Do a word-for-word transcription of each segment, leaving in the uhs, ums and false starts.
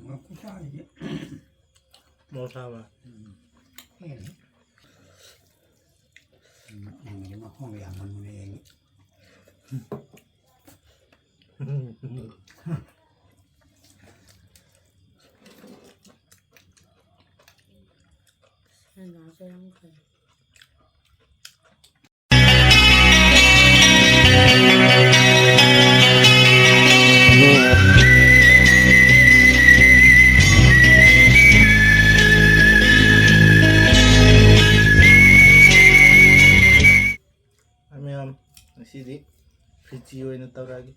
ꯃꯀꯨ ꯆꯥꯔꯤꯁꯦ꯫ ꯃꯣꯔꯣꯛ ꯁꯥꯕ꯫ ꯎꯝ꯫ ꯍꯦꯜꯂꯦ꯫ ꯎꯝ, ꯅꯪꯒꯤꯗꯤ ꯃꯈꯣꯡꯒ ꯌꯥꯝ ꯃꯨꯟꯅ ꯌꯦꯡꯉꯤ꯫ ꯁꯟ ꯉꯥꯁꯦ ꯌꯥꯝ ꯐꯩ꯫ ꯃꯌꯥꯝ, ꯉꯁꯤꯗꯤ ꯈꯦꯆꯤ ꯑꯣꯏꯅ ꯇꯧꯔꯛꯑꯒꯦ꯫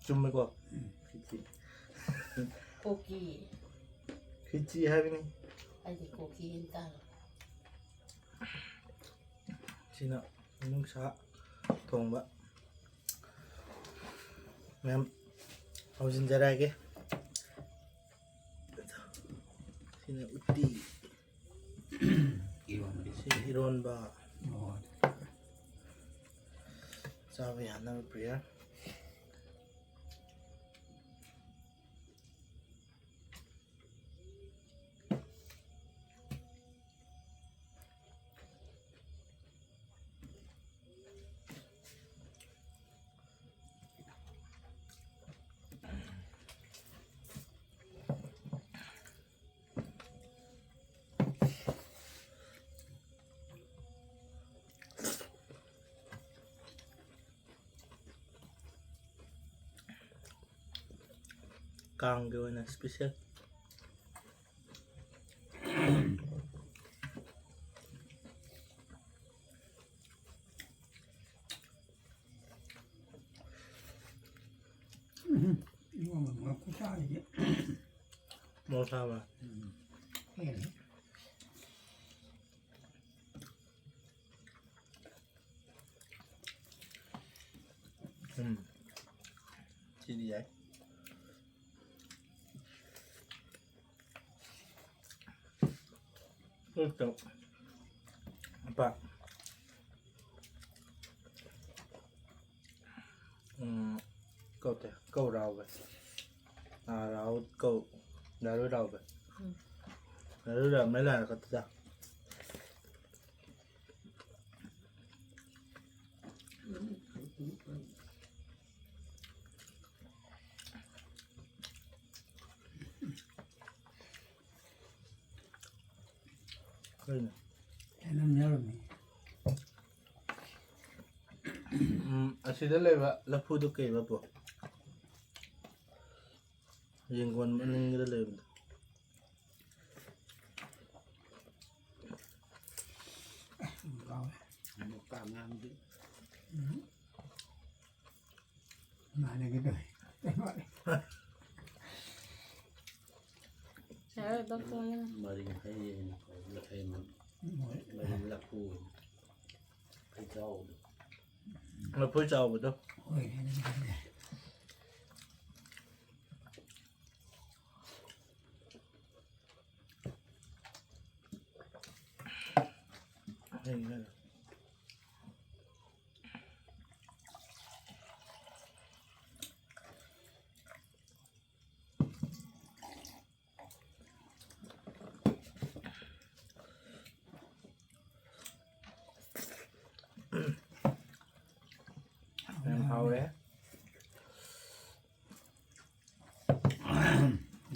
ꯆꯨꯝꯃꯦꯀꯣ? ꯎꯝ, ꯈꯦꯆꯤ꯫ ꯀꯣꯀꯤ꯫ ꯈꯦꯆꯤ ꯍꯥꯏꯕꯅꯤ꯫ ꯑꯩꯗꯤ ꯀꯣꯀꯤ ꯍꯥꯏꯅ ꯇꯥꯔꯦ꯫ ꯁꯤꯅ ꯃꯅꯨꯡꯁꯥ ꯊꯣꯡꯕ꯫ ꯃꯌꯥꯝ ꯍꯧꯖꯤꯟꯖꯔꯛꯑꯒꯦ꯫ ꯁꯤꯅ ꯎꯇꯤ꯫ ꯏꯔꯣꯟꯕ꯫ ꯁꯤꯅ ꯏꯔꯣꯟꯕ꯫ ꯑꯣ꯫ ꯆꯥꯕ ꯌꯥꯅꯕ ꯄ꯭ꯔꯦꯌꯔ꯫ ꯀꯥꯡꯒꯤ ꯑꯣꯏꯅ ꯏꯁꯄꯤꯁꯦꯜ꯫ ꯎꯝ, ꯏꯔꯣꯟꯕ ꯃꯀꯨ ꯆꯥꯔꯤꯁꯦ꯫ ꯃꯣꯔꯣꯛ ꯁꯥꯕ꯫ ꯎꯝ, ꯍꯦꯜꯂꯦ꯫ ꯎꯝ, ꯁꯤꯗꯤ ꯌꯥꯏ꯫ ꯑꯣꯛꯇ ꯂꯨꯄꯥ, ꯎꯝ, ꯀꯧꯇꯦ, ꯀꯧꯔꯥꯎꯕ꯫ ꯅꯥ ꯔꯥꯍꯨꯜ ꯀꯧ꯫ ꯅꯥꯔꯨ ꯔꯥꯍꯨꯜ꯫ ꯎꯝ꯫ ꯅꯥꯔꯨ ꯔꯥꯍꯨꯜ ꯃꯩ ꯂꯥꯛꯑ ꯀꯠꯇꯗ꯫ ꯀꯩꯅꯣ? ꯆꯅꯝ ꯌꯥꯎꯔꯝꯃꯤ꯫ ꯎꯝ, ꯑꯁꯤꯗ ꯂꯩꯕ ꯂꯐꯨꯗꯨ ꯀꯩꯕ, ꯄꯨ? ꯌꯦꯡꯒꯣꯟ ꯃꯅꯤꯡꯒꯤꯗ ꯂꯩꯕꯗꯣ꯫ ꯀꯥꯎꯔꯦ꯫ ꯃꯨꯛꯀꯥ ꯉꯥꯡꯗꯤ꯫ ꯎꯝ꯫ ꯃꯥꯟꯅꯒꯦ ꯇꯧꯋꯦ꯫ ꯌꯥꯔꯦ, ꯑꯗꯨꯝ ꯇꯣꯛꯑꯣ꯫ ꯃꯔꯤꯡ ꯍꯩ ꯍꯥꯏꯅ ꯀꯧꯕ ꯍꯩ ꯑꯃ꯫ ꯍꯣꯏ꯫ ꯃꯔꯤꯡ ꯂꯐꯨ ꯑꯣꯏꯅ꯫ ꯍꯩ ꯆꯥꯎꯕꯗꯣ꯫ ꯂꯐꯣꯏ ꯆꯥꯎꯕꯗꯣ꯫ ꯍꯣꯏ, ꯑꯗꯨꯅꯦ꯫ ꯌꯥꯝ ꯍꯥꯎꯔꯦ꯫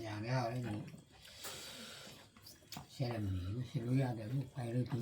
ꯌꯥꯔꯦ, ꯌꯥꯔꯦ, ꯑꯗꯨꯝ ꯁꯦꯔꯝꯅꯤꯅ ꯁꯤꯜꯂꯨ ꯌꯥꯗꯕꯅꯤ, ꯎꯄꯥꯏ ꯂꯩꯇꯦ꯫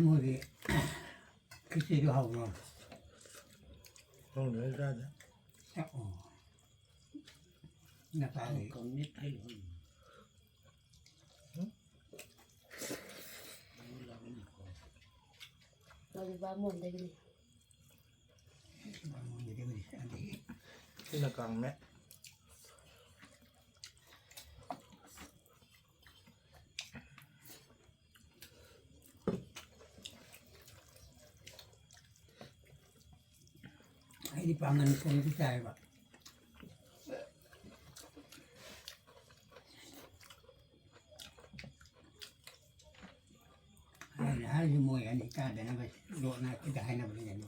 ꯃꯣꯏꯒꯤ ꯈꯦꯆꯤꯗꯨ ꯍꯥꯎꯕ꯭ꯔꯣ? ꯈꯪꯗ꯭ꯔꯦ, ꯆꯥꯗꯦ꯫ ꯑꯣ꯫ ꯅꯄꯥꯒꯤ꯫ ꯀꯪꯉꯦ ꯐꯩ ꯍꯣꯏ꯫ ꯃꯗꯨ ꯕꯥꯃꯣꯟꯗꯒꯤꯅꯤ꯫ ꯕꯥꯃꯣꯟꯗꯒꯤꯅꯤ, ꯑꯗꯒꯤ ꯁꯤꯅ ꯀꯥꯡꯃꯦꯠ꯫ ꯑꯩꯗꯤ ꯄꯥꯡꯒꯟ ꯊꯣꯡꯕ ꯆꯥꯏꯌꯦꯕ꯫ ꯑꯩꯅ ꯍꯥꯏꯔꯤꯁꯦ ꯃꯣꯏ ꯑꯅꯤ ꯇꯥꯗꯅꯕ ꯂꯣꯠꯅ ꯑꯩꯈꯣꯏꯗ ꯍꯥꯏꯅꯕꯅꯤ ꯀꯩꯅꯣ꯫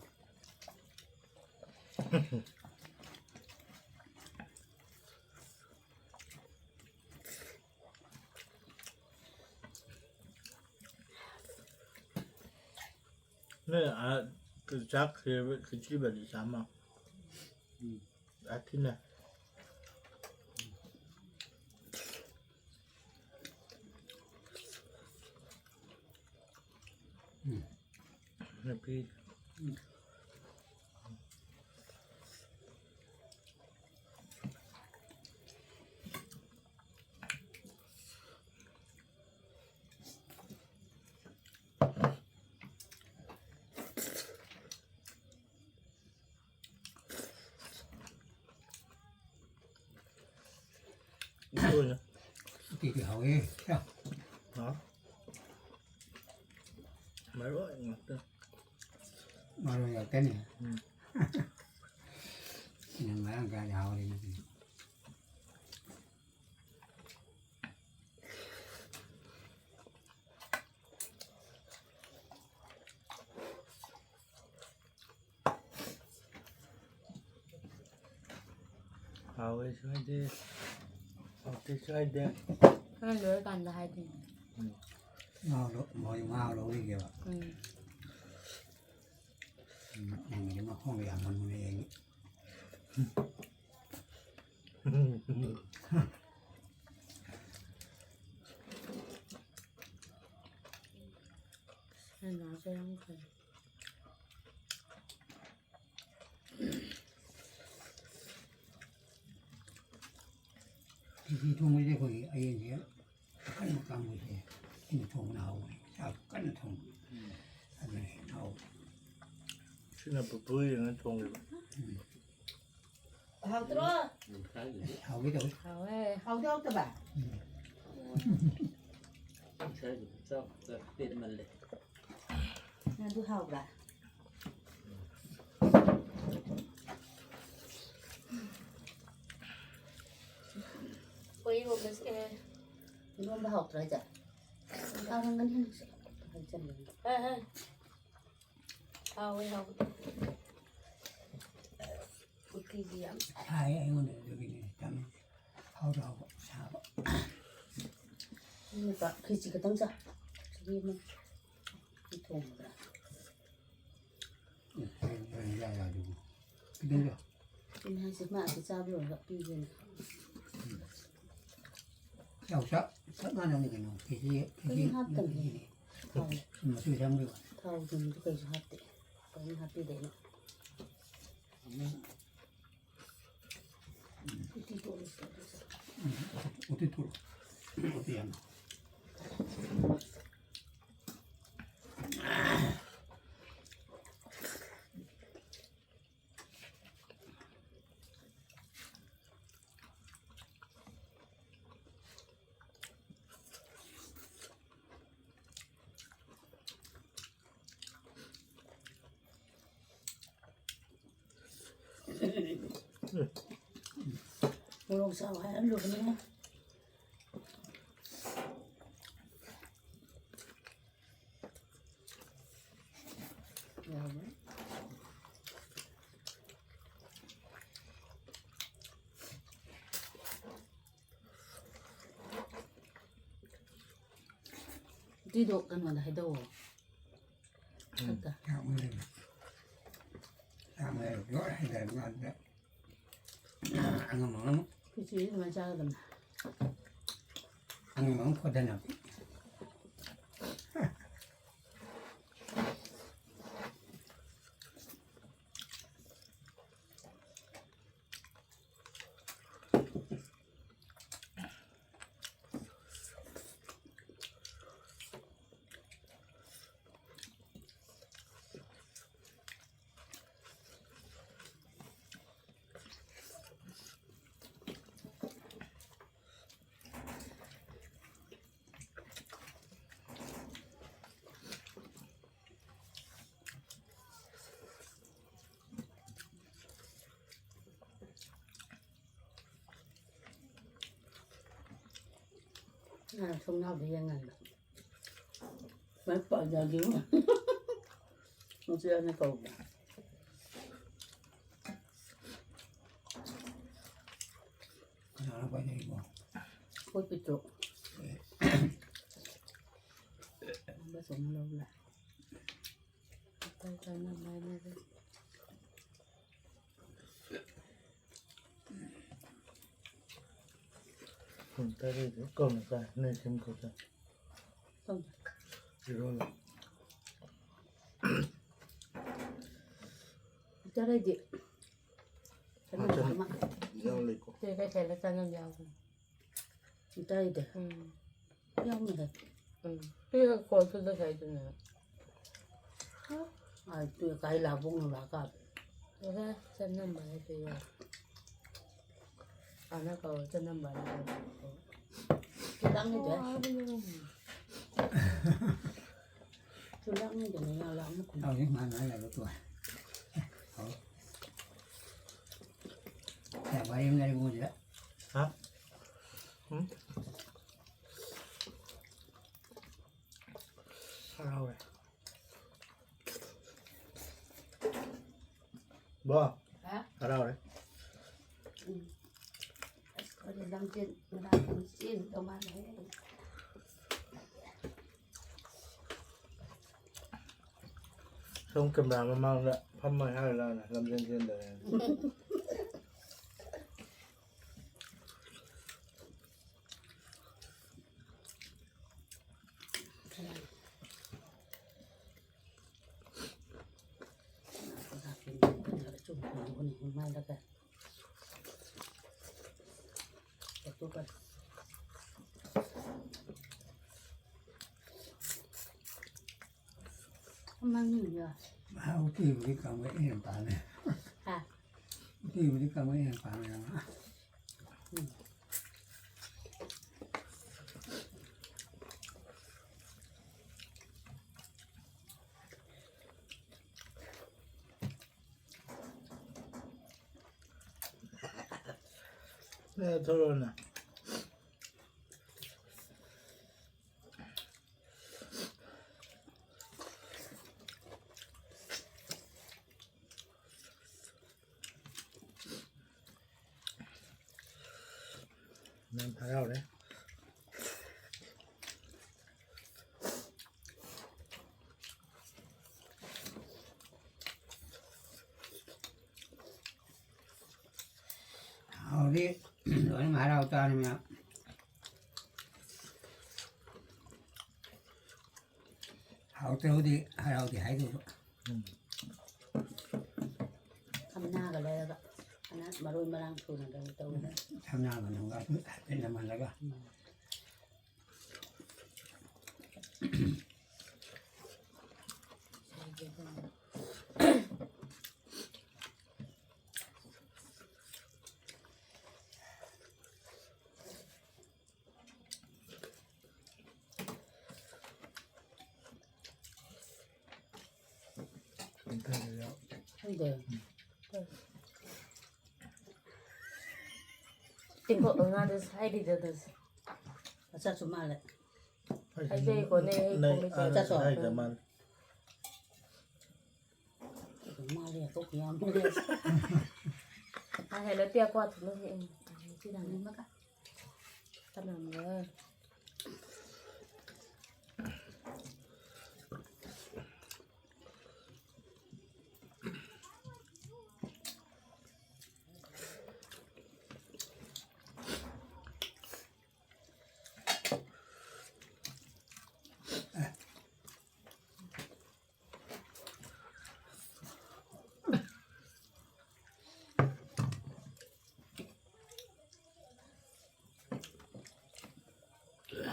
ꯅꯣꯏ ꯑꯥ ꯆꯥꯛ ꯈꯦꯕ-, ꯈꯦꯆ꯭ꯔꯤꯕꯗꯤ ꯆꯥꯃ? ꯎꯝ꯫ ꯑꯥ, ꯊꯤꯅ꯫ ꯎꯝ꯫ ꯅꯨꯄꯤ꯫ ꯎꯝ꯫ ꯎꯁꯣꯏꯅ꯫ ꯎꯇꯤꯗꯤ ꯍꯥꯎꯋꯦ꯫ ꯍꯥꯎ꯫ ꯃꯔꯣꯏ ꯉꯥꯛꯇ꯫ ꯃꯔꯣꯏ ꯉꯥꯛꯇꯅꯤ꯫ ꯎꯝ꯫ ꯁꯤꯅ ꯃꯔꯥꯡ ꯀꯥꯏꯅ ꯍꯥꯎꯔꯤꯁꯤꯗꯤ꯫ ꯍꯥꯎꯋꯦꯁꯨ ꯍꯥꯏꯗꯦ, ꯍꯥꯎꯇꯦꯁꯨ ꯍꯥꯏꯗꯦ꯫ ꯅꯪ ꯂꯣꯏꯔꯀꯥꯟꯗ ꯍꯥꯏꯗꯣꯏꯅꯦ꯫ ꯎꯝ꯫ ꯉꯥꯗꯣ, ꯃꯣꯏ ꯉꯥ ꯂꯧꯕꯤꯒꯦꯕ꯫ ꯎꯝ꯫ ꯎꯝ, ꯅꯪꯒꯤꯗꯤ ꯃꯈꯣꯡ ꯌꯥꯝꯃꯟꯕꯅꯦ ꯑꯩ꯫ ꯍꯥꯏꯅ ꯆꯥꯔꯝꯈ꯭ꯔꯦ꯫ ꯈꯦꯆꯤ ꯊꯣꯡꯕꯁꯦ ꯑꯩꯈꯣꯏꯒꯤ ꯑꯌꯦꯟꯁꯦ ꯑꯀꯟꯕ ꯀꯥꯡꯕꯨꯁꯦ ꯁꯤꯅ ꯊꯣꯡꯕꯅ ꯍꯥꯎꯕꯅꯦ꯫ ꯆꯥꯛ ꯀꯟꯅ ꯊꯣꯡꯕ꯫ ꯎꯝ꯫ ꯑꯗꯨꯅ ꯍꯦꯟꯅ ꯍꯥꯎꯕꯅꯦ꯫ ꯁꯤꯅ ꯄꯨꯄꯨꯒꯤꯅ ꯊꯣꯡꯉꯤꯕ꯫ ꯎꯝ꯫ ꯍꯥꯎꯇ꯭ꯔꯣ? ꯎꯝ, ꯍꯥꯎꯒꯦ ꯇꯧꯋꯤ꯫ ꯍꯥꯎꯋꯦ꯫ ꯍꯥꯎꯗꯤ ꯍꯥꯎꯇꯕ? ꯎꯝ꯫ ꯉꯁꯥꯏꯒꯤ ꯆꯥꯛ ꯈꯔ ꯄꯦꯠꯃꯜꯂꯦ꯫ ꯑꯗꯨ ꯍꯥꯎꯕ꯭ꯔꯥ? ꯍꯣꯏ, ꯏꯔꯣꯝꯕꯁꯦ꯫ ꯏꯔꯣꯝꯕ ꯍꯥꯎꯇ꯭ꯔꯣ ꯍꯥꯏꯁꯦ? ꯍꯥꯎꯔꯝꯒꯅꯤ ꯅꯪꯁꯨ꯫ ꯍꯥꯏꯖꯜꯂꯦ꯫ ꯍꯥ, ꯍꯥ꯫ ꯍꯥꯎꯋꯦ, ꯍꯥꯎꯋꯦ꯫ ꯎꯇꯤꯗꯤ ꯌꯥꯝ ꯁꯥꯏ ꯑꯩꯉꯣꯟꯗ, ꯑꯗꯨꯒꯤꯅꯦ ꯆꯥꯅꯤꯡꯗꯦ꯫ ꯍꯥꯎꯗ ꯍꯥꯎꯕ ꯁꯥꯕ꯫ ꯅꯨꯄꯥ ꯈꯦꯆꯤ ꯈꯛꯇꯪ ꯆꯥ꯫ ꯁꯤꯗꯤ ꯑꯃ ꯊꯣꯡꯕꯗ꯫ ꯎꯝ, ꯌꯥ, ꯌꯥ, ꯑꯗꯨꯕꯨ꯫ ꯈꯤꯇꯪ ꯆꯥ꯫ ꯑꯗꯨꯅꯦ ꯍꯥꯏꯁꯦ, ꯃꯥ ꯑꯁꯤ ꯆꯥꯕ ꯂꯣꯏꯔꯒ ꯄꯤꯒꯦꯅ꯫ ꯆꯥꯎ, ꯆꯞ, ꯆꯞ ꯃꯥꯟꯅꯕꯅꯤ ꯀꯩꯅꯣ꯫ ꯀꯦꯖꯤ, ꯀꯦꯖꯤ ꯀꯔꯤꯝ ꯍꯥꯞꯇꯕꯅꯦ꯫ ꯀꯦꯖꯤꯅꯦ꯫ ꯊꯥꯎ꯫ ꯃꯆꯨ ꯁꯪꯕꯤꯕ꯫ ꯊꯥꯎ ꯊꯨꯝꯁꯨ ꯀꯩꯁꯨ ꯍꯥꯞꯇꯦ꯫ ꯀꯔꯤꯝ ꯍꯥꯞꯄꯤꯗꯦ ꯑꯩꯅ꯫ ꯎꯝ꯫ ꯎꯇꯤ ꯇꯣꯠꯂꯁꯤ꯫ ꯎꯝ, ꯎꯇꯤ ꯇꯣꯠꯂꯣ꯫ ꯎꯇꯤ ꯌꯥꯝ꯫ ꯃꯣꯔꯣꯛ ꯆꯥꯎ ꯍꯥꯏꯔꯝꯂꯕꯅꯦ꯫ ꯌꯥꯎꯔꯦ꯫ ꯎꯇꯤꯗꯣ ꯀꯩꯅꯣꯗ ꯍꯩꯗꯧꯑꯣ꯫ ꯎꯝ, ꯈꯛꯇ꯫ ꯆꯥꯛ ꯃꯩ ꯂꯩꯕ꯫ ꯆꯥꯛ ꯃꯩ ꯂꯣꯏ ꯍꯩꯊꯔꯕ ꯀꯥꯟꯗ ꯑꯉꯝ ꯑꯉꯝ꯫ ꯈꯦꯆꯤꯗꯤ ꯑꯗꯨꯃꯥꯏꯅ ꯆꯥꯒꯗꯕꯅꯤ꯫ ꯑꯉꯝ ꯑꯉꯝ ꯈꯣꯠꯊꯅꯕ꯫ ꯑ, ꯊꯣꯡꯅꯥꯎꯗ ꯌꯦꯡꯉꯒ꯫ ꯃꯥꯏ ꯄꯥꯖꯒꯤꯕ꯫ ꯃꯆꯦ ꯑꯅꯤ ꯀꯧꯕ꯫ ꯀꯅꯥꯅꯣ ꯄꯥꯏꯅꯔꯤꯕꯣ? ꯑꯩꯈꯣꯏ ꯄꯤꯇ꯭ꯔꯨ꯫ ꯑꯃꯁꯨ ꯑꯃꯨꯛ ꯂꯧ ꯂꯥꯛꯑꯦ꯫ ꯀꯩ ꯀꯩꯅꯣ ꯃꯥꯏꯅꯔꯤ꯫ ꯄꯨꯡ ꯇꯔꯦꯠꯇ ꯀꯧꯅ ꯆꯥꯏ, ꯅꯣꯏ ꯁꯤꯝ ꯈꯛꯇ꯫ ꯈꯪꯗꯦ꯫ ꯏꯔꯣꯜꯂꯣ꯫ ꯇꯔꯦꯠꯇꯤ꯫ ꯆꯅꯝ ꯃꯆꯜ ꯑꯃ꯫ ꯌꯥꯎ ꯂꯩꯀꯣ꯫ ꯁꯤ ꯀꯩ ꯀꯩꯗ ꯆꯅꯝ ꯌꯥꯎꯕꯅꯤ꯫ ꯇꯔꯦꯠꯇꯤ꯫ ꯎꯝ꯫ ꯌꯥꯎꯅꯤꯗ꯫ ꯎꯝ꯫ ꯁꯤ ꯀꯣꯜꯁꯨꯗ ꯁꯥꯏꯗꯨꯅ꯫ ꯑꯥ, ꯇꯨ ꯀꯥꯏ ꯂꯥꯛꯄ ꯉꯝꯂꯥꯛꯀ꯫ ꯑꯣꯖꯥ, ꯆꯅꯝ ꯍꯥꯏꯁꯦ ꯌꯥꯎ꯫ ꯑꯅ ꯀꯧꯔ ꯆꯅꯝ ꯍꯥꯏꯅ ꯀꯧꯔ꯫ ꯆꯨꯂꯥꯛꯅꯤꯗ꯫ ꯆꯨꯂꯥꯛꯅꯤꯗꯅ ꯌꯥꯎ ꯂꯥꯛꯅ ꯈꯨꯝ꯫ ꯍꯧꯖꯤꯛ ꯃꯥꯅ ꯍꯥꯏꯔꯒ ꯇꯣꯛꯑꯦ꯫ ꯍꯧ꯫ ꯌꯥꯝ ꯋꯥꯔꯤ ꯑꯃ ꯂꯩꯔꯦ ꯏꯕꯨꯡꯉꯣꯁꯤꯗ꯫ ꯍꯥ? ꯎꯝ? ꯍꯔꯥꯎꯔꯦ꯫ ꯕꯣ꯫ ꯍꯥ? ꯍꯔꯥꯎꯔꯦ꯫ ꯎꯝ꯫ ꯑꯁ, ꯑꯩꯈꯣꯏꯗꯤ ꯂꯝꯖꯦꯟ ꯉꯔꯥꯡ ꯆꯦꯟꯒꯗꯧ ꯃꯥꯜꯂꯦ꯫ ꯁꯣꯝ ꯀꯦꯃꯦꯔꯥ ꯃꯃꯥꯡꯗ ꯐꯝꯃꯣꯏ ꯍꯥꯏꯔ ꯂꯥꯛꯑꯅ ꯂꯝꯖꯦꯟ ꯆꯦꯟꯗꯔꯦ꯫ ꯃꯃꯤꯡꯗꯣ꯫ ꯃꯥ ꯎꯇꯤꯕꯨꯗꯤ ꯀꯥꯡꯃꯦꯠꯅ ꯍꯦꯟꯅ ꯄꯥꯝꯃꯦ꯫ ꯍꯥ? ꯎꯇꯤꯕꯨꯗꯤ ꯀꯥꯡꯃꯦꯠꯅ ꯍꯦꯟꯅ ꯄꯥꯝꯃꯦ ꯃꯥ꯫ ꯎꯝ꯫ ꯅꯦ, ꯊꯣꯛꯂꯛꯑꯣꯅꯦ꯫ ꯌꯥꯝ ꯍꯔꯥꯎꯔꯦ꯫ ꯍꯥꯎꯗꯤ ꯂꯣꯏꯅ ꯍꯔꯥꯎ ꯇꯥꯔꯃꯤꯅ꯫ ꯍꯥꯎꯇ꯭ꯔꯕꯗꯤ ꯍꯔꯥꯎꯗꯦ ꯍꯥꯏꯗꯧꯕ꯫ ꯎꯝ꯫ ꯊꯝꯅꯥꯒ ꯂꯩꯔꯒ ꯐꯅ ꯃꯔꯣꯏ ꯃꯔꯥꯡ ꯁꯨꯅ ꯂꯩꯔ ꯇꯧꯔꯒ꯫ ꯊꯝꯅꯥꯒ ꯅꯨꯡꯒ ꯍꯥꯏꯐꯦꯠ ꯅꯝꯍꯜꯂꯒ꯫ ꯎꯝ꯫ ꯈꯪꯗꯦ꯫ ꯇꯦꯡꯀꯣꯠ ꯃꯉꯥꯗ ꯍꯥꯏꯔꯤꯗ ꯑꯗꯨꯁꯨ꯫ ꯃꯆꯥꯁꯨ ꯃꯥꯜꯂꯦ꯫ ꯍꯥꯏꯖꯩꯀꯣ, ꯅꯦ, ꯑꯩ ꯅꯦ, ꯈꯣꯡꯕꯤ ꯑꯥ, ꯆꯠꯂꯦ꯫ ꯍꯥꯏꯗ ꯃꯥꯜꯂꯦ꯫ ꯃꯥꯜꯂꯦ, ꯑꯇꯣꯞꯄ ꯌꯥꯝ ꯂꯩ꯫ ꯑꯥ, ꯍꯦꯜꯂꯦ, ꯇꯦꯛ ꯀ꯭ꯋꯥ ꯊꯨꯝꯕ ꯍꯦꯛ ꯏꯪ꯫ ꯁꯤ ꯂꯥꯡꯅꯤꯡꯕꯒ꯫ ꯀꯅꯥꯅꯣ?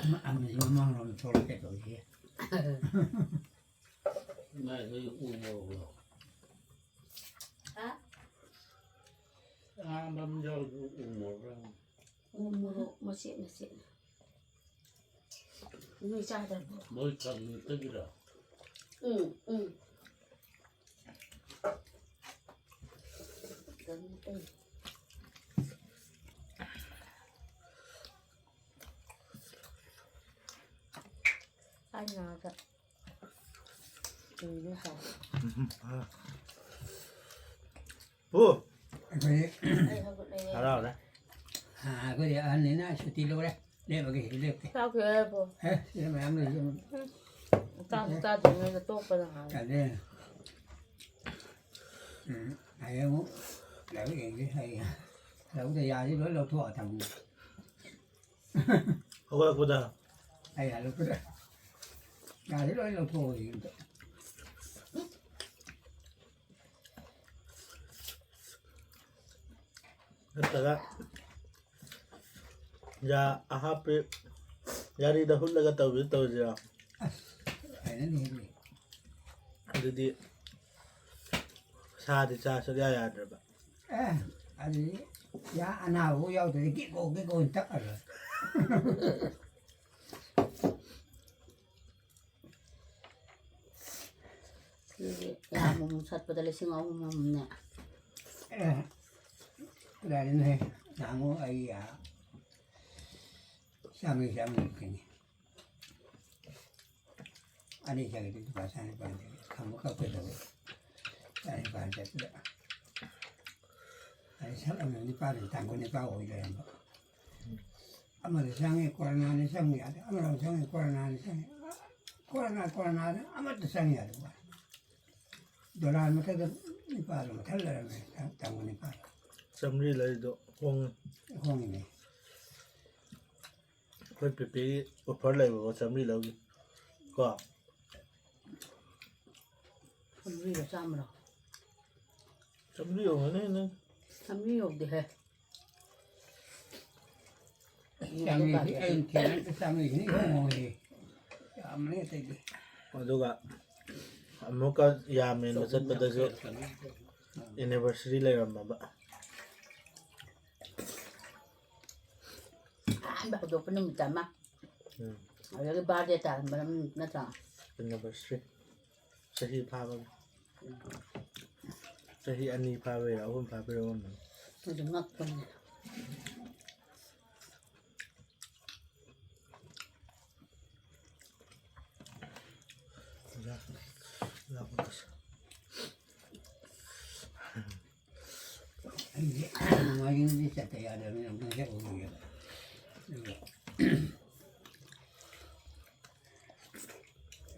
ꯑꯃ-, ꯑꯃꯁꯤ ꯃꯃꯥꯡꯂꯣꯝꯗ ꯊꯣꯛꯂꯛꯀꯦ ꯇꯧꯔꯤꯁꯦ꯫ ꯃꯥꯏꯗꯨ ꯎ ꯃꯣꯔꯣꯛꯂꯣ? ꯍꯥ? ꯑꯉꯥꯡꯕ ꯑꯃ ꯌꯥꯎꯔꯤꯗꯨ ꯎ ꯃꯣꯔꯣꯛꯂꯣ? ꯎ ꯃꯣꯔꯣꯛ ꯃꯆꯦꯠ ꯃꯆꯦꯠ꯫ ꯅꯣꯏ ꯆꯥꯗꯕ꯭ꯔꯣ? ꯃꯣꯏ ꯀꯪꯇꯒꯤꯔꯣ? ꯎꯝ, ꯎꯝ꯫ ꯀꯪꯇꯒꯤ꯫ ꯑꯩ ꯉꯥꯗ ꯎꯝ, ꯍꯥꯎ꯫ ꯎꯝ, ꯎꯝ, ꯐꯔꯦ꯫ ꯄꯨ! ꯑꯩꯈꯣꯏ ꯑꯩ ꯍꯧꯒꯠꯂꯦ꯫ ꯍꯔꯥꯎꯔꯦ꯫ ꯑꯩꯈꯣꯏꯗꯤ ꯑꯍꯟꯅꯤꯅ ꯁꯨꯇꯤ ꯂꯧꯔꯦ꯫ ꯂꯦꯞꯄꯒꯦ ꯁꯤꯗ ꯂꯦꯞꯀꯦ꯫ ꯆꯥꯛ ꯊꯤꯔꯕꯣ? ꯑꯦ ꯁꯤꯗ ꯃꯌꯥꯝ ꯂꯩ꯫ ꯆꯥꯛꯁꯨ ꯆꯥꯗ꯭ꯔꯤꯉꯩꯗ ꯇꯣꯛꯄꯅ ꯍꯥꯜꯂꯦ꯫ ꯇꯜꯂꯦ꯫ ꯎꯝ, ꯍꯌꯦꯡ ꯑꯃꯨꯛ ꯂꯥꯏꯔꯤꯛ ꯌꯦꯡꯒꯦ꯫ ꯍꯌꯦꯡ ꯂꯧꯗ ꯌꯥꯔꯗꯤ ꯂꯣꯏ ꯂꯧꯊꯣꯛꯑ ꯊꯝꯃꯨ꯫ ꯍꯧꯒꯠꯂꯛꯄꯗ꯫ ꯑꯩ ꯍꯜꯂꯛꯄꯗ ꯌꯥꯔꯗꯤ ꯂꯣꯏ ꯂꯧꯊꯣꯛꯑꯣ ꯌꯨꯝꯗ꯫ ꯅꯠꯇ꯭ꯔꯒ ꯌꯥ ꯑꯍꯥꯞꯄꯤ ꯌꯥꯔꯤꯗ ꯍꯨꯠꯂꯒ ꯇꯧꯕꯤꯗꯨ ꯇꯧꯁꯤꯔꯣ? ꯑꯁ ꯍꯩꯅꯗꯦ ꯑꯗꯨꯗꯤ꯫ ꯑꯗꯨꯗꯤ ꯁꯥꯗꯤ ꯆꯥ ꯁꯨꯛꯌꯥ ꯌꯥꯗ꯭ꯔꯕ꯫ ꯑꯦ ꯑꯗꯨꯗꯤ ꯌꯥ ꯑꯅꯥꯕꯕꯨ ꯌꯥꯎꯗ꯭ꯔꯗꯤ ꯒꯤꯒꯣ ꯒꯤꯒꯣ ꯇꯛꯑꯒ꯫ ꯁꯤꯗꯤ ꯌꯥꯝ ꯑꯃꯨꯛ ꯁꯠꯄꯗ ꯂꯤꯁꯤꯡ ꯑꯍꯨꯝ ꯑꯃꯅꯦ꯫ ꯑꯦ ꯀꯗꯥꯏꯗꯩꯅꯣꯍꯦ? ꯅꯍꯥꯟꯃꯨꯛ ꯑꯩ ꯑꯥ ꯆꯥꯝꯃꯔꯤ ꯆꯥꯝꯃꯔꯤ ꯀꯩꯅꯤ꯫ ꯑꯅꯤ ꯆꯪꯉꯤꯗꯨ ꯂꯨꯄꯥ ꯆꯥꯅꯤꯄꯥꯟ ꯆꯪꯉꯤ꯫ ꯈꯝꯕ ꯀꯛꯄꯗꯕꯨ ꯆꯥꯅꯤꯄꯥꯟ ꯆꯠꯄꯗ꯫ ꯑꯩ ꯁꯛ ꯑꯃ ꯅꯤꯄꯥꯟ ꯇꯥꯡꯈꯨꯜ ꯅꯤꯄꯥ ꯑꯣꯏ ꯂꯩꯔꯝꯕ꯫ ꯑꯃꯗ ꯆꯪꯉꯦ ꯀꯣꯔꯣꯅꯥꯅꯤ ꯆꯪꯕ ꯌꯥꯗꯦ꯫ ꯑꯃꯗ ꯆꯪꯉꯦ ꯀꯣꯔꯣꯅꯥꯅꯤ ꯆꯪꯉꯦ꯫ ꯀꯣꯔꯣꯅꯥ ꯀꯣꯔꯣꯅꯥꯗ ꯑꯃꯠꯇ ꯆꯪ ꯌꯥꯗꯕ꯫ ꯗꯣꯂꯥꯟ ꯃꯊꯛꯇ ꯅꯤꯄꯥꯗꯣ ꯃꯊꯛ ꯂꯩꯔꯝꯃꯦ꯫ ꯇꯥꯡꯈꯨꯜ ꯅꯤꯄꯥꯗꯣ꯫ ꯆꯥꯝꯃꯔꯤ ꯂꯩꯗꯣ ꯍꯣꯡꯉꯦ꯫ ꯍꯣꯡꯉꯤꯅꯦ꯫ ꯑꯩꯈꯣꯏ ꯄꯦꯄꯦꯒꯤ ꯑꯣꯐꯔ ꯂꯩꯕꯀꯣ ꯆꯥꯝꯃꯔꯤ ꯂꯧꯒꯤ꯫ ꯀꯣ꯫ ꯆꯥꯝꯃꯔꯤꯔꯣ ꯆꯥꯝꯃꯔꯣ? ꯆꯥꯝꯃꯔꯤ ꯌꯧꯒꯅꯤ ꯅꯪ꯫ ꯆꯥꯝꯃꯔꯤ ꯌꯧꯗꯦꯍꯦ꯫ ꯆꯥꯝꯃꯔꯤꯗꯤ ꯑꯩꯅ ꯊꯦꯡꯅꯕꯗ ꯆꯥꯝꯃꯔꯤꯁꯤꯅ ꯏꯍꯣꯡ ꯍꯣꯡꯉꯤ꯫ ꯌꯥꯝꯕꯅꯦ ꯑꯇꯩꯗꯤ꯫ ꯑꯗꯨꯒ ꯑꯃꯨꯛꯀ ꯌꯥꯝꯃꯦꯟꯕ ꯆꯠꯄꯗꯁꯨ ꯑꯦꯅꯤꯚꯔꯁꯔꯤ ꯂꯩꯔꯝꯃꯕ꯫ ꯑꯍꯥꯟꯕ ꯍꯧꯗꯣꯛꯄ ꯅꯨꯃꯤꯠ ꯑꯃ꯫ ꯎꯝ꯫ ꯑꯗꯨꯗꯒꯤ ꯕꯥꯔꯗꯦ ꯇꯥꯔꯝꯕ ꯅꯠꯇ꯭ꯔꯣ? ꯑꯦꯅꯤꯚꯔꯁꯔꯤ꯫ ꯆꯍꯤ ꯐꯥꯕꯒꯤ꯫ ꯆꯍꯤ ꯑꯅꯤ ꯐꯥꯕꯩꯔꯥ ꯑꯍꯨꯝ ꯐꯥꯕꯩꯔꯥ ꯑꯣꯏꯔꯝꯕꯅꯤ꯫ ꯑꯗꯨ ꯉꯛꯄꯅꯦ꯫ ꯑꯩꯗꯤ ꯃꯥꯒꯤꯗꯤ ꯆꯠꯇ ꯌꯥꯗꯕꯅꯤꯅ ꯑꯃꯨꯛꯇꯪ ꯆꯠꯂꯨꯈꯤꯒꯦꯕ꯫ ꯑꯗꯨꯒ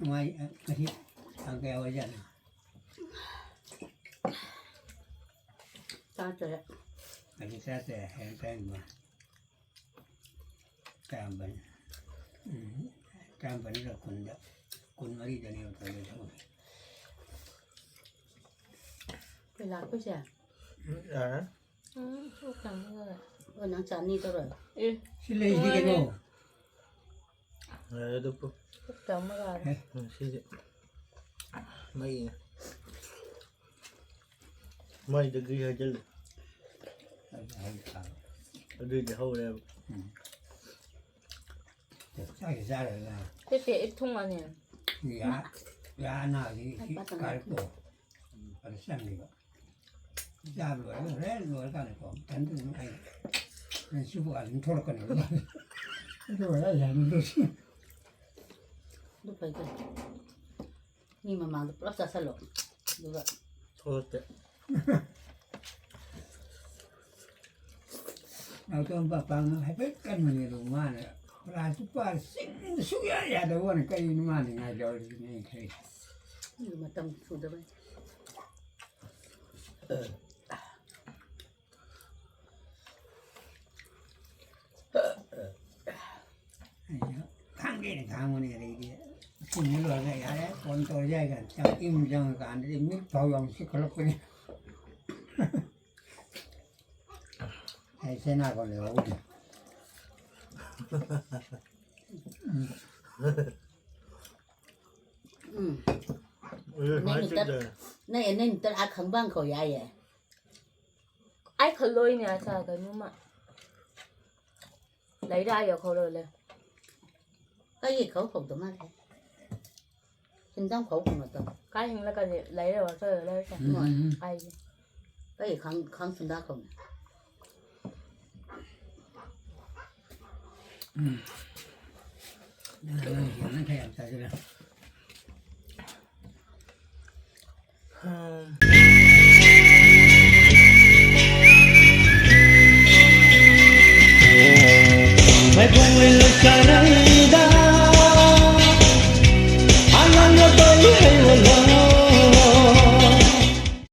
ꯃꯥꯏ ꯉꯁꯤ ꯇꯥꯡ ꯀꯌꯥ ꯑꯣꯏꯖꯥꯠꯅꯣ? ꯇꯔꯥꯇꯔꯦꯠ꯫ ꯉꯁꯤ ꯇꯔꯥꯇꯔꯦꯠ ꯍꯥꯏꯔ ꯇꯔꯥꯅꯤꯄꯥꯟ꯫ ꯀꯌꯥꯝꯕꯅꯤ? ꯎꯝ, ꯀꯌꯥꯝꯕꯅꯤꯗ ꯀꯨꯟꯗ, ꯀꯨꯟꯃꯔꯤꯗꯅꯦꯕ ꯇꯧꯔꯤꯗꯣ꯫ ꯑꯩꯈꯣꯏ ꯂꯥꯛꯄꯩꯁꯦ? ꯎꯝ, ꯌꯥꯔꯦ꯫ ꯎꯝ, ꯁꯣꯛ ꯆꯥꯝꯃꯒ꯫ ꯑꯣ, ꯅꯪ ꯆꯥꯅꯤ ꯇꯧꯔꯣ? ꯑꯦ꯫ ꯁꯤ ꯂꯩꯁꯤ ꯀꯩꯅꯣ? ꯃꯥꯅꯦ꯫ ꯌꯥꯔꯦ ꯑꯗꯨ ꯄꯨ꯫ ꯁꯣꯛ ꯆꯥꯝꯃꯒ꯫ ꯑꯦ꯫ ꯎꯝ, ꯁꯤꯗꯤ ꯃꯩꯅꯦ꯫ ꯃꯩꯗꯒꯤ ꯍꯩꯖꯤꯜꯂꯦ꯫ ꯑꯗꯨꯗꯤ ꯍꯧꯔꯦꯕ꯫ ꯎꯝ꯫ ꯆꯥꯛꯁꯤ ꯆꯥꯔꯒ ꯄꯦꯄꯦ ꯏꯠ ꯊꯨꯡꯉꯅꯤ꯫ ꯌꯥ-, ꯌꯥ ꯅꯥꯁꯤ ꯁꯤ ꯀꯥꯔꯛꯇꯣ ꯑꯗꯨ ꯆꯪꯉꯦꯕ꯫ ꯆꯥꯕ ꯂꯣꯏꯔꯒ ꯍꯣꯔꯦꯟ ꯂꯣꯏꯔꯀꯥꯟꯗꯀꯣ ꯃꯊꯟꯇ ꯑꯗꯨꯝ ꯑꯩ ꯍꯣꯔꯦꯟ ꯁꯤꯕꯨ ꯑꯗꯨꯝ ꯊꯣꯛꯂꯛꯀꯅꯦꯕ꯫ ꯑꯗꯨ ꯑꯣꯏꯔꯒ ꯌꯥꯅꯤꯡꯗ꯭ꯔꯁꯤ꯫ ꯑꯗꯨ ꯐꯩ ꯀꯩꯅꯣ꯫ ꯃꯤ ꯃꯃꯥꯡꯗ ꯄꯨꯂꯞ ꯆꯥꯁꯜꯂꯣ꯫ ꯑꯗꯨꯒ ꯊꯣꯛꯂꯛꯇꯦ꯫ ꯅꯥꯎꯇꯣꯝ ꯄꯥꯄꯥꯅ ꯍꯥꯏꯐꯦꯠ ꯀꯟꯕꯅꯦ ꯑꯗꯨ ꯃꯥꯅ ꯄ꯭ꯔꯥꯏꯖꯇꯨ ꯄꯥꯔ ꯆꯤꯡꯕ ꯁꯨꯡꯌꯥ ꯌꯥꯗꯕ ꯋꯥꯅꯤ꯫ ꯀꯔꯤꯅꯣ ꯃꯥꯅ ꯉꯥꯏꯖꯧꯔꯤꯁꯤꯅꯦ ꯑꯩ ꯈꯜꯂꯤꯁꯦ꯫ ꯃꯇꯝ ꯁꯨꯗꯕꯩ꯫ ꯑꯩꯁꯨ ꯈꯥꯡꯒꯦꯅ ꯈꯥꯡꯕꯅꯦ, ꯑꯗꯩꯗꯤ ꯁꯤꯡꯕ ꯂꯣꯏꯔꯒ ꯌꯥꯔꯦ, ꯐꯣꯟ ꯇꯧꯔꯁꯦ ꯍꯥꯏ ꯀꯥꯟꯗ ꯆꯥꯛ ꯏꯪ ꯆꯪꯉꯀꯥꯟꯗꯗꯤ ꯃꯤꯠ ꯐꯥꯎ ꯌꯥꯝ ꯆꯤꯛꯈꯠꯂꯛꯄꯅꯦ꯫ ꯑꯩ ꯆꯦꯅꯥ ꯀꯣꯟ ꯂꯩꯍꯧꯕꯅꯦ꯫ ꯎꯝ꯫ ꯎꯝ꯫ ꯑꯗꯨ ꯅꯪ ꯁꯨꯃꯥꯏꯅ ꯅꯨꯃꯤꯠꯇ, ꯆꯤꯛꯇꯅ꯫ ꯅꯪ, ꯅꯪ ꯅꯨꯃꯤꯠꯇ ꯑꯥ ꯈꯪꯕꯥꯡ ꯈꯧ ꯌꯥꯏꯌꯦ꯫ ꯑꯩ ꯈꯜꯂꯣꯏꯅꯦ ꯑꯆꯥ ꯀꯩꯅꯣꯝꯃ꯫ ꯂꯩꯔꯥ ꯌꯧꯈꯧꯔ ꯂꯩ꯫ ꯀꯩꯒꯤ ꯈꯧ ꯈꯧꯗ ꯃꯥꯜꯂꯦ꯫ ꯍꯤꯟꯖꯥꯡ ꯈꯧ ꯈꯧꯅꯗꯣ꯫ ꯀꯥꯏ ꯍꯤꯡꯂꯛꯀꯅꯤ? ꯂꯩꯔ ꯋꯥꯆꯔ ꯂꯩꯔ ꯆꯥ꯫ ꯎꯝ, ꯎꯝ, ꯎꯝ꯫ ꯀꯥꯏꯒꯤ? ꯀꯩ ꯈꯪ-, ꯈꯪ ꯁꯨꯡꯗꯥ ꯈꯧꯅ꯫ ꯎꯝ꯫ ꯅꯪ ꯈꯔ ꯌꯥꯝ ꯆꯥꯁꯤꯜꯂꯦ꯫ ꯈꯣꯡꯂꯩ ꯂꯩꯀꯥꯏ